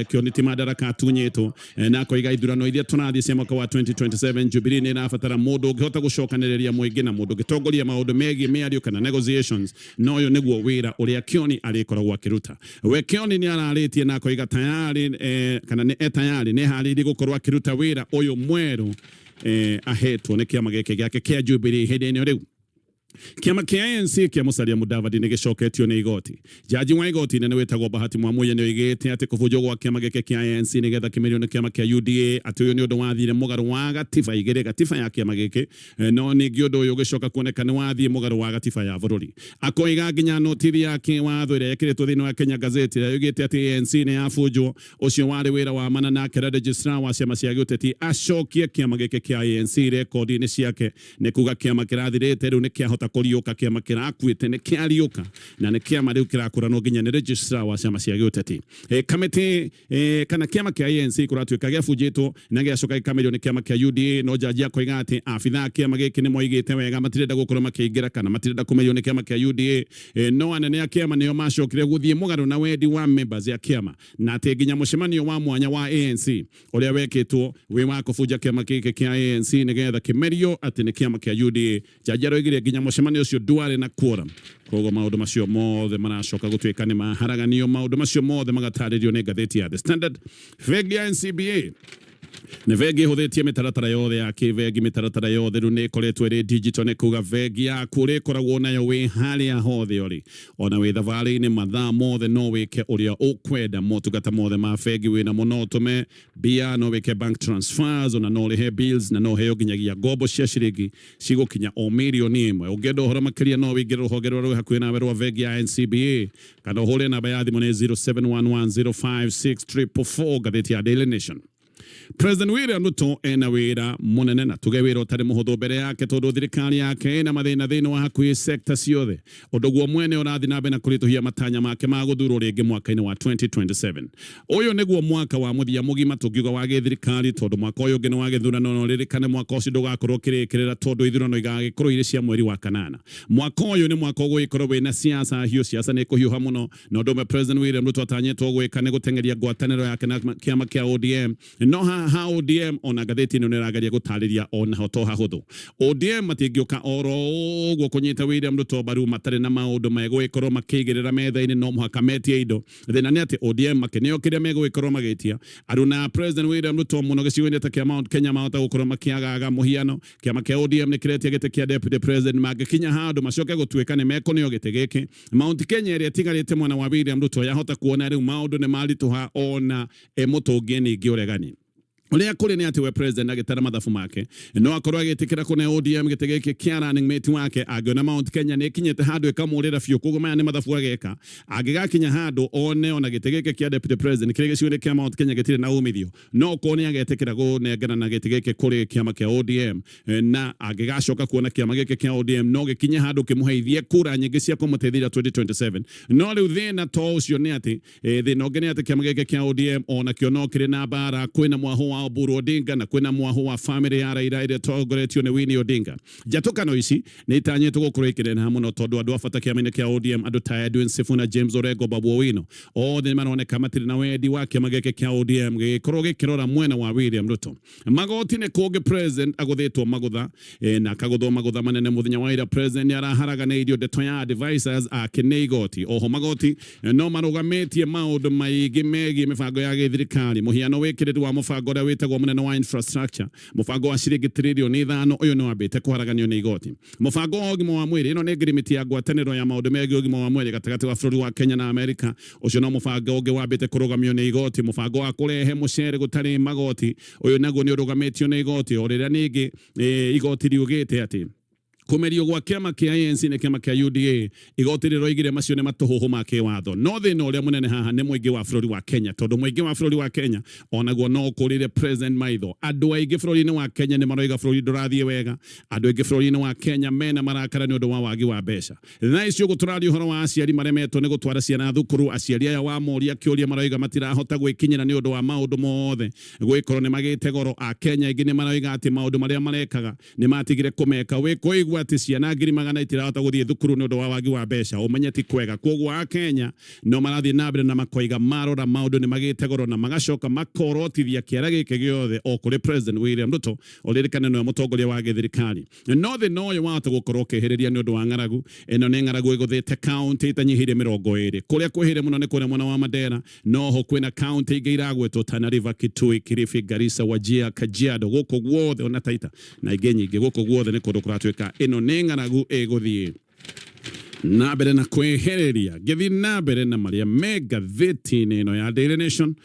Kioni ti madaraka atunyĩtwo, na akoiga ithurano iria tũrathiĩ cia mwaka wa 2027, Jubilee nĩ ĩrabatara mũndũ ũngĩhota gũcokanĩrĩria mũingĩ na mũndũ ũngĩtongoria maũndũ megiĩ mĩario kana negotiations, na ũyũ nĩguo wĩra ũrĩa Kioni arĩkoragwo akĩruta. We Kioni nĩ ararĩtie na akoiga tayari, kana nĩ tayari nĩ harĩirie gũkorwo akĩruta wĩra ũyũ mwerũ ahetwo nĩ kĩama gĩkĩ gĩake kĩa Jubilee. Hĩndĩ ĩno rĩu kĩama kĩa ANC kĩa Musalia Mudavadi nĩ gĩcoketio nĩ igoti. Jaji wa igoti inene wĩtagwo Bahati Mwamuye nĩ oigĩte atĩ kũbunjwo gwa kĩama gĩkĩ kĩa ANC nĩgetha kĩmerio nĩ kĩama kĩa UDA, atĩ ũyũ nĩ ũndũ wathire mũgarũ wa gatiba igĩrĩ, gatiba ya kĩama gĩkĩ, no ningĩ ũndũ ũyũ ũgĩcoka kuoneka nĩ wathiĩ mũgarũ wa gatiba ya bũrũri. Akoiga nginya notithi ya kĩwatho ĩrĩa ĩkĩrĩtwo thĩinĩ wa Kenya Gazette ĩrĩa yoigĩte atĩ ANC nĩ yabunjwo, ũcio warĩ wĩra wa mana, nake registrar wa ciama cia gĩũteti acokie kĩama gĩkĩ kĩa ANC rekondi-inĩ ciake. Nĩ kuga kĩama kĩrathirĩte rĩu nĩ kĩahota kũriũka, kĩama kĩrakuĩte nĩ kĩariũka, na nĩ kĩama rĩu kĩrakũranwo nginya nĩ registrar wa ciama cia gĩũteti. Kamĩtĩ, kana kĩama kĩa ANC kũratuĩka gĩabunjĩtwo na gĩacoka gĩkamerio nĩ kĩama kĩa UDA, no jaji akoiga atĩ abithaa a kĩama gĩkĩ nĩ moigĩte wega matirenda gũkorwo makĩingĩra kana matirenda kũmerio nĩ kĩama kĩa UDA, no anene a kĩama nĩo macokire gũthiĩ mũgarũ na wendi wa members ya kĩama, na atĩ nginya mũcemanio wa mwanya wa ANC ũrĩa wekĩtwo wĩ wa kũbunja kĩama gĩkĩ kĩa ANC nĩgetha kĩmerio atĩ nĩ kĩama kĩa UDA, jaji aroigire nginya mũcemanio ũcio ndwarĩ na quorum. Koguo maũndũ macio mothe maracoka gũtuĩka nĩ maharaganio, maũndũ macio mothe magatarĩrio nĩ ngathĩti ya The Standard. Bengi ya NCBA nĩ bengi ĩhũthĩtie mĩtaratara yothe ya kĩbengi. Mĩtaratara yothe rĩu nĩ ĩkoretwo ĩrĩ digital, nĩ kuga bengi yaku ũrĩkoragwo nayo wĩ harĩa hothe ũrĩ, ona wĩ thabarĩ-inĩ, mathaa mothe no wĩke ũrĩa ũkwenda. Motungata mothe ma bengi wĩnamo, no ũtũme mbia, no wĩke bank transfers, ona no ũrĩhe bills, na no ũheo nginyagia ngombo cia ciringi cigũkinya o 1 mirioni. Ũngĩenda ũhoro makĩria, no wĩingĩre rũhonge rũrĩa rwĩ hakuhĩ nawe rwa bengi ya NCBA, kana ũhũre namba ya thimũ nĩ 0711056444. Ngathĩti ya Daily Nation, President William Ruto ena wĩra mũnene, na tuge wĩra ũtarĩ mũhũthũ mbere yake, tondũ thirikari yake ĩna mathĩna thĩinĩ wa hakuhĩ sector ciothe, ũndũ guo mwene ũrathiĩ na mbere na kũritũhia matanya make ma gũthurwo rĩngĩ mwaka-inĩ wa 2027. Ũyũ nĩguo mwaka wa mũthia mũgima tũngiuga wa gĩthirikari, tondũ mwaka ũyũ ũngĩ nĩ wa gĩthurano, no ririkane mwaka ũcio ndũgakorwo ũkĩrĩkĩrĩra, tondũ ithurano igagĩkorwo irĩ cia mweri wa kanana. Mwaka ũyũ nĩ mwaka ũgũgĩkorwo wĩna siasa hiũ, siasa nĩ kũhiũha mũno, na ũndũ ũmwe President William Ruto atanyĩtwo gwĩka nĩ gũteng'eria ngwatanĩro yake na kĩama kĩa ODM. No haha ODM, ona ngathĩti ĩno nĩ ĩrageria gũtarĩria onaho to hahũthũ, ODM matingĩũka oro ũguo kũnyita William Ruto mbaru matarĩ na maũndũ megũgĩkorwo makĩigĩrĩra metha-inĩ, no mũhaka metie indo. Thĩna nĩ atĩ ODM makĩneo kĩrĩa megũgĩkorwo magĩtia, aruna President William Ruto mũno gĩcigo-inĩ ta kĩa Mount Kenya mahota gũkorwo makĩagaga. Mũhiano, kĩama kĩa ODM nĩ kĩretia gĩtĩ kĩa deputy president. Mangĩkinya handũ macoke gũtuĩka nĩ mekũneo gĩtĩ gĩkĩ, Mount Kenya ĩrĩa ĩtigarĩte mwena wa William Ruto yahota kuona rĩu maũndũ nĩ maritũha ona ĩmũtũngie ningĩ ũregani. Ũrĩa kũrĩ nĩ atĩ we president agĩtara mathabu make no akorwo agĩtĩkĩra kũne ODM gĩtĩ gĩkĩ kĩa running mate wake angĩona Mount Kenya nĩ ĩkinyĩte handũ ĩkamũrĩra biũ. Koguo maya nĩ mathabu ageka angĩgakinya handũ one ona gĩtĩ gĩkĩ kĩa deputy president kĩrĩa gĩcigo-inĩ kĩa Mount Kenya gĩtirĩ na umithio, no korwo nĩ agetĩkĩra kũnengera na gĩtĩ gĩkĩ kũrĩ kĩama kĩa ODM, na angĩgacoka kuona kĩama gĩkĩ kĩa ODM no gĩkinye handũ kĩmũheithie kura nyingĩ cia kũmũteithĩrĩria 2027. No rĩu thĩna to ũcio, nĩ atĩ thĩna ũngĩ nĩ atĩ kĩama gĩkĩ kĩa ODM onakĩo no kĩrĩ na mbara. Kwĩna mwahũ wa Oburu Odinga na kwĩna mwahũ wa family ya Raila ĩrĩa ĩtongoretio nĩ Winnie Odinga. Njatũkano ici nĩ itanyĩtwo gũkorwo ikĩneneha mũno tondũ andũ a bata kĩama-inĩ kĩa ODM, andũ ta Edwin Sifuna, James Orengo, Babu Owino, othe nĩ maroneka matirĩ na wendi wa kĩama gĩkĩ kĩa ODM gĩgĩkorwo gĩkĩrora mwena wa William Ruto. Magoti nĩ kũngĩ president agũthĩtwo magũtha na akagũthwo magũtha manene. Mũthenya wa ira president nĩ araharaganĩirio ndeto ya advisors ake nĩ igoti. Oho magoti no marũgamĩtie maũndũ maingĩ megiĩ mĩbango ya gĩthirikari, mũhiano wĩkĩrĩru wa mũbango ũrĩa wĩtagwo mũnene wa infrastructure, mũbango wa ciringi 5 trillion. Ũyũ nĩ wambĩte kũharaganio nĩ igoti. Mũbango wa ũgima wa mwĩrĩ, ĩno nĩ ngirimiti ya ngwatanĩro ya maũndũ megiĩ ũgima wa mwĩrĩ gatagatĩ wa bũrũri wa Kenya na Amerika. Ũcio no mũbango ũngĩ wambĩte kũrũgamio nĩ igoti. Mũbango wa kũrehe mũcere gũtarĩ magoti, ũyũ naguo nĩ ũrũgamĩtio nĩ igoti, o rĩrĩa ningĩ igoti riugĩte atĩ kũmerio gwa kĩama kĩa ANC nĩ kĩama kĩa UDA, igoti rĩroigire macio nĩ matũhũhũ ma kĩwatho. No thĩna ũrĩa mũnene haha nĩ mũingĩ wa bũrũri wa Kenya, tondũ mũingĩ wa bũrũri wa Kenya onaguo no ũkũrĩre president maitho. Andũ aingĩ bũrũri-inĩ wa Kenya nĩ maroiga bũrũri ndũrathiĩ wega. Andũ aingĩ bũrũri-inĩ wa Kenya mena marakara nĩ ũndũ wa wagi wa mbeca. Thaa ici ũguo tũraria ũhoro wa aciari maremetwo nĩ gũtwara ciana thukuru. Aciari aya wamoria kĩũria maroiga matirahota gwĩkinyĩra nĩ ũndũ wa maũndũ mothe gwĩkorwo nĩ magĩte goro. A Kenya aingĩ nĩ maroiga atĩ maũndũ marĩa marekaga nĩ matigire kũmeka. Wĩ kũigua atĩ ciana 100,000 itirahota gũthiĩ thukuru nĩ ũndũ wa wagi wa mbeca, ũmenye ti kwega. Koguo a Kenya no marathiĩ na mbere na makoiga marora maũndũ nĩ magĩte goro, na magacoka makorotithia kĩara gĩkĩ gĩothe o kũrĩ President William Ruto, ũririkane nĩwe mũtongoria wa gĩthirikari. No thĩna ũyũ wahota gũkorwo ũkĩhĩrĩria nĩ ũndũ wa ng'aragu. Ĩno nĩ ng'aragu ĩgũthĩte kaunti itanyihĩire 20. Kũrĩa kwĩhĩre mũno nĩ kũrĩa mwena wa Mandera, noho kwĩna kaunti ingĩ iragwetwo Tana River, Kitui, Kilifi, Garissa, Wajir, Kajiado, gũkũ guothe, ona Taita na ingĩ nyingĩ. Gũkũ guothe nĩ kũndũ kũratuĩka ĩno nĩ ng'aragu ĩgũthiĩ na mbere na kwĩhĩrĩria. Ngĩthiĩ na mbere na marĩa me ngathĩti-inĩ ĩno ya Daily Nation,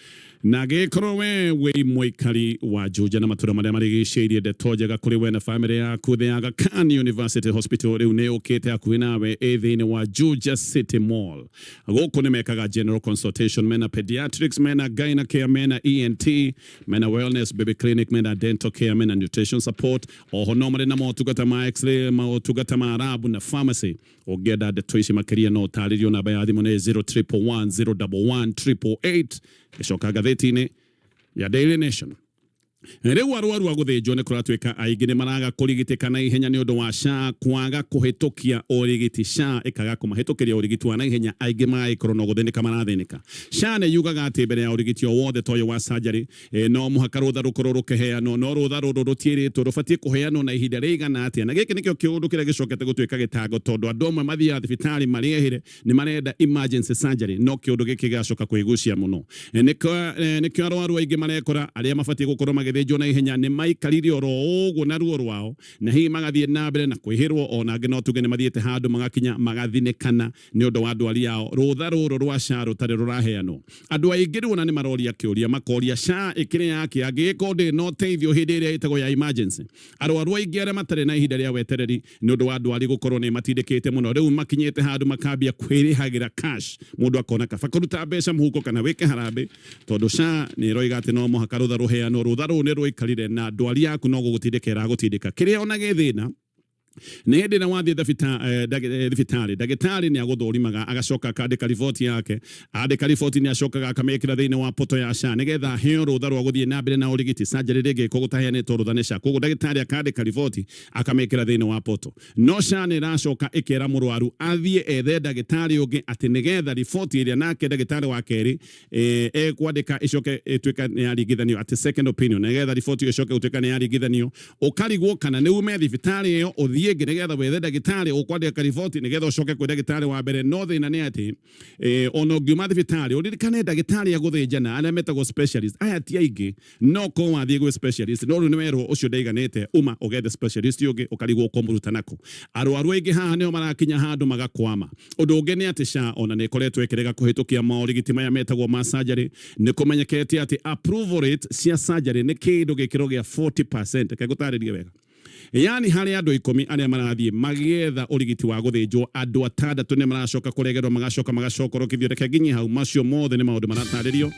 na gĩkorwo we wĩ mũikari wa Juja na matũra marĩa marigicĩirie, ndeto njega kũrĩ we na famĩlĩ yaku. The Aga Khan University Hospital rĩu nĩ ũkĩte hakuhĩ nawe, ĩ thĩinĩ wa Juja City Mall. Gũkũ nĩ mekaga general consultation, mena pediatrics, mena gynae care, mena ENT, mena wellness baby clinic, mena dental care, mena nutrition support. Oho no marĩ na motungata ma x-ray, motungata ma lab na pharmacy. Ũngĩenda ndeto ici makĩria no ũtarĩrio, namba ya thimũ nĩ 0111 011 888. Gĩcoka ngathĩti-inĩ ya Daily Nation, rĩu arwaru a gũthĩnjwo nĩ kũratuĩka aingĩ nĩ maraga kũrigitĩka na ihenya nĩ ũndũ wa SHA kwaga kũhĩtũkia ũrigiti. SHA ĩkaga kũmahĩtũkĩria ũrigiti wa na ihenya, aingĩ magagĩkorwo no gũthĩnĩka marathĩnĩka. SHA nĩ yugaga atĩ mbere ya ũrigiti o wothe ta ũyũ wa surgery, no mũhaka rũtha rũkorwo rũkĩheanwo, no rũtha rũrũ rũtiĩrĩtwo rũbatiĩ kũheanwo na ihinda rĩigana atĩa. Na gĩkĩ nĩkĩo kĩũndũ kĩrĩa gĩcokete gũtuĩka gĩtango, tondũ andũ amwe mathiaga thibitarĩ marĩehĩre nĩ marenda emergency surgery, no kĩũndũ gĩkĩ gĩgacoka kwĩgucia mũno. Nĩkĩo arwaru aingĩ marekora arĩa mabatiĩ gũkorwo magĩthĩnjwo na ihenya nĩ maikarire oro ũguo na ruo rwao, na hihi magathiĩ na mbere na kwĩhĩrwo. Ona angĩ no tuge nĩ mathiĩte handũ magakinya magathinĩkana nĩ ũndũ wa ndwari yao, rũtha rũrũ rwa SHA rũtarĩ rũraheanwo. Andũ aingĩ rĩu ona nĩ maroria kĩũria, makoria SHA ĩkĩrĩ yake angĩgĩkorwo ndĩrĩ na ũteithio hĩndĩ ĩrĩa ĩtagwo ya emergency. Arwaru aingĩ arĩa matarĩ na ihinda rĩa wetereri nĩ ũndũ wa ndwari gũkorwo nĩ matindĩkĩte mũno, rĩu makinyĩte handũ makambia kwĩrĩhagĩra cash. Mũndũ akona kaba kũruta mbeca mũhuko kana wĩke harambĩ, tondũ SHA nĩ ĩroiga atĩ no mũhaka rũtha rũheanwo. Rũtha rũu nĩ rũikarire na ndwari yaku no gũgũtindĩka ĩragũtindĩka. Kĩrĩa ona gĩ thĩna nĩ hĩndĩ ĩrĩa wathiĩ thibitarĩ, ndagĩtarĩ nĩ agũthũrimaga, agacoka akandĩka riboti yake. Andĩka riboti nĩ acokaga akamĩkĩra thĩinĩ wa poto ya SHA nĩgetha aheo rũtha rwa gũthiĩ na mbere na ũrigiti. Surgery rĩngĩ gũtaheanĩtwo rũtha nĩ SHA, koguo ndagĩtarĩ akandĩka riboti akamĩkĩra thĩinĩ wa poto, no SHA nĩ ĩracoka ĩkera mũrwaru athiĩ ethe ndagĩtarĩ ũngĩ atĩ nĩgetha riboti ĩrĩa nake ndagĩtarĩ wa kerĩ ekwandĩka ĩcoke ĩtuĩka nĩ yaringithanio, atĩ second opinion, nĩgetha riboti ĩyo ĩcoke gũtuĩka nĩ yaringithanio. Ũkarigwo kana nĩ ume thibitarĩ ĩyo ũthiĩ. Ũthiĩ ĩngĩ nĩgetha wethe ndagĩtarĩ ũkwandĩka riboti nĩgetha ũcoke kwĩ ndagĩtarĩ wa mbere. No thĩna nĩ atĩ ona ũngiuma thibitarĩ, ũririkane ndagĩtarĩ a gũthĩnjana arĩa metagwo specialist aya ti aingĩ. No korwo wathiĩ gwĩ specialist, no rĩu nĩ werwo ũcio ndaiganĩte, uma ũgethe specialist ũngĩ, ũkarigwo ũkũmũruta nakũ. Arwaru aingĩ haha nĩo marakinya handũ magakwama. Ũndũ ũngĩ nĩ atĩ SHA ona nĩ ĩkoretwo ĩkĩrega kũhĩtũkia maũrigiti maya metagwo ma surgery. Nĩ kũmenyekete atĩ approval rate cia surgery nĩ kĩndũ gĩkĩro gĩa 40%. Reke ngũtarĩrie wega. Yaani harĩ andũ 10 arĩa marathiĩ magĩetha ũrigiti wa gũthĩnjwo, andũ atandatũ nĩ maracoka kũregerwo, magacoka magacokorokithio. Reke nginyie hau, macio mothe nĩ maũndũ maratarĩrio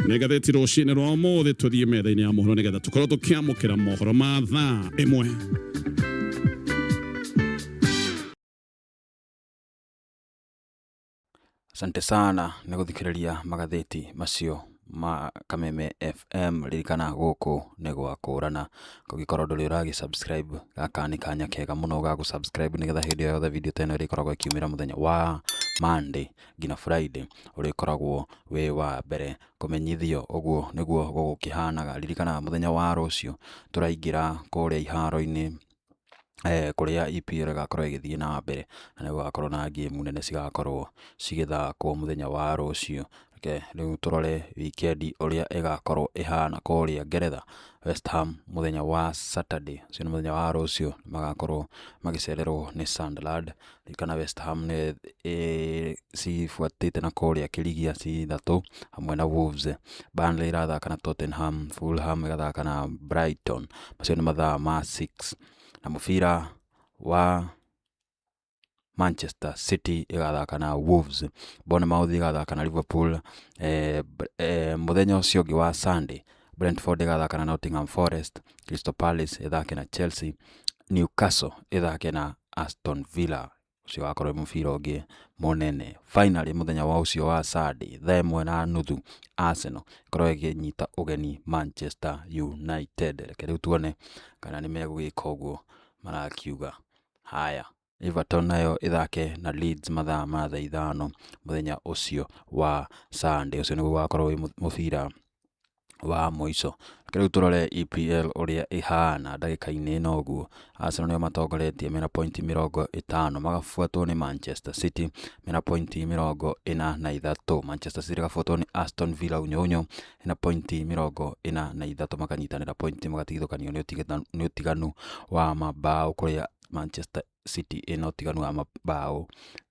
nĩ ngathĩti rũcinĩ rwa ũmũthĩ. Tũthiĩ metha-inĩ ya mohoro nĩgetha tũkorwo tũkĩamũkĩra mohoro ma thaa 1. Asante sana nĩ gũthikĩrĩria magathĩti macio ma Kameme FM. Ririkana gũkũ nĩ gwa kũrana. Kũngĩkorwo ndũrĩ ũragĩ subscribe, gaka nĩ kanya kega mũno ga gũ subscribe nĩgetha hĩndĩ o yothe video ta ĩno ĩrĩkoragwo ĩkiumĩra mũthenya wa Monday nginya Friday, ũrĩkoragwo wĩ wa mbere kũmenyithio. Ũguo nĩguo gũgũkĩhanaga. Ririkana mũthenya wa rũciũ tũraingĩra kũrĩa iharo-inĩ kũrĩa EPL ĩgakorwo ĩgĩthiĩ na mbere, na nĩ gũgakorwo na game nene cigakorwo cigĩthakwo mũthenya wa rũciũ. Reke rĩu tũrore wikendi ũrĩa ĩgakorwo ĩhana kũrĩa Ngeretha. West Ham mũthenya wa Saturday, ũcio nĩ mũthenya wa rũciũ, magakorwo magĩcererwo nĩ Sunderland. Ririkana West Ham nĩ cibuatĩte na kũrĩa kĩrigia ci ithatũ hamwe na Wolves. Burnley ĩrathaka na Tottenham, Fulham ĩgathaka na Brighton. Macio nĩ mathaa ma 6. Na mũbira wa Manchester City ĩgathaka na Wolves, Bournemouth ĩgathaka na Liverpool. Mũthenya ũcio ũngĩ wa Sunday, Brentford ĩgathaka na Nottingham Forest, Crystal Palace ĩthake na Chelsea, Newcastle ĩthake na Aston Villa. Ũcio wakorwo wĩ mũbira ũngĩ mũnene. Finally mũthenya wa ũcio wa Sunday, thaa 1:30, Arsenal ĩkorwo ĩkĩnyita ũgeni Manchester United. Reke rĩu tuone kana nĩ megũgĩka ũguo marakiuga. Haya, Everton nayo ĩthake na Leeds mathaa ma thaa 5 mũthenya ũcio wa Sunday. Ũcio nĩguo ũgakorwo wĩ mũbira wa mũico. Reke rĩu tũrore EPL ũrĩa ĩhana ndagĩka-inĩ ĩno ũguo. Arsenal nĩo matongoretie mena pointi 50, magabuatwo nĩ Manchester City mena pointi 43. Manchester City ĩgabuatwo nĩ Aston Villa unyo unyo ĩna pointi 43, makanyitanĩra pointi magatigithũkanio nĩ ũtiganu wa mabao kũrĩa Manchester City ĩna ũtiganu wa mabao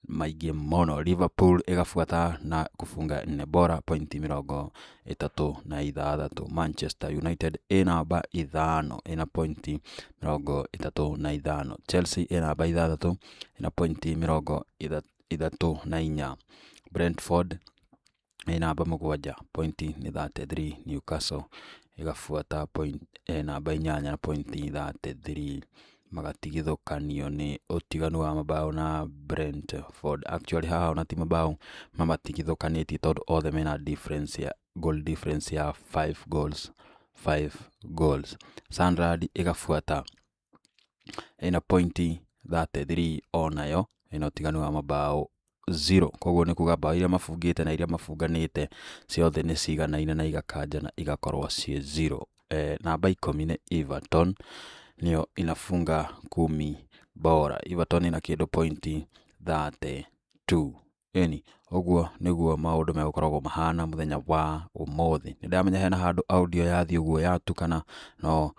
maingĩ mũno. Liverpool ĩgabuata na kũbunga nne bora pointi 36. Manchester United ĩ namba 5 ĩna pointi 35. Chelsea ĩ namba 6 ĩna pointi 34. Brentford ĩ namba 7, pointi nĩ 33. Newcastle ĩgabuata point namba 8 na pointi 33, magatigithũkanio nĩ ũtiganu wa mabao na Brentford. Actually haha ona ti mabao mamatigithũkanĩtie tondũ othe mena difference ya goal difference ya 5 goals, 5 goals. Sunderland ĩgabuata ĩna pointi 33, onayo ĩna ũtiganu wa mabao 0. Koguo nĩ kuga bao iria mabungĩte na iria mabunganĩte ciothe nĩ ciganaine na igakanjana igakorwo ciĩ 0. Namba 10 nĩ Everton, nĩyo inafunga kumi bora. Everton ĩna kĩndũ pointi 32. Ĩni, ũguo nĩguo maũndũ megũkoragwo mahana mũthenya wa ũmũthĩ. Nĩ ndamenya hena handũ audio yathiĩ ũguo yatukana, no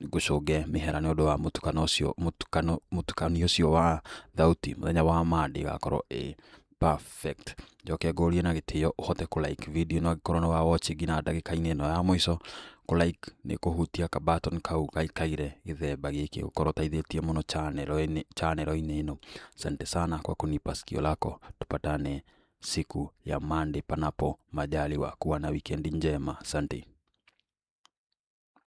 ngũcũnge mĩhera nĩ ũndũ wa mũtukano ũcio, mũtukano, mũtukanio ũcio wa thauti. Mũthenya wa Monday ĩgakorwo ĩ perfect. Njoke ngũrie na gĩtĩo ũhote kũ like video ĩno angĩkorwo nĩ wa watch nginya ndagĩka-inĩ ĩno ya mũico. Kũ like nĩ kũhutia ka button kau gaikaire gĩthemba gĩkĩ, ũkorwo ũteithĩtie mũno channel-inĩ ĩno. Asante sana kwa kunipa sikio lako, tupatane siku ya Monday panapo majaliwa. Kuwa na wikendi njema, asante.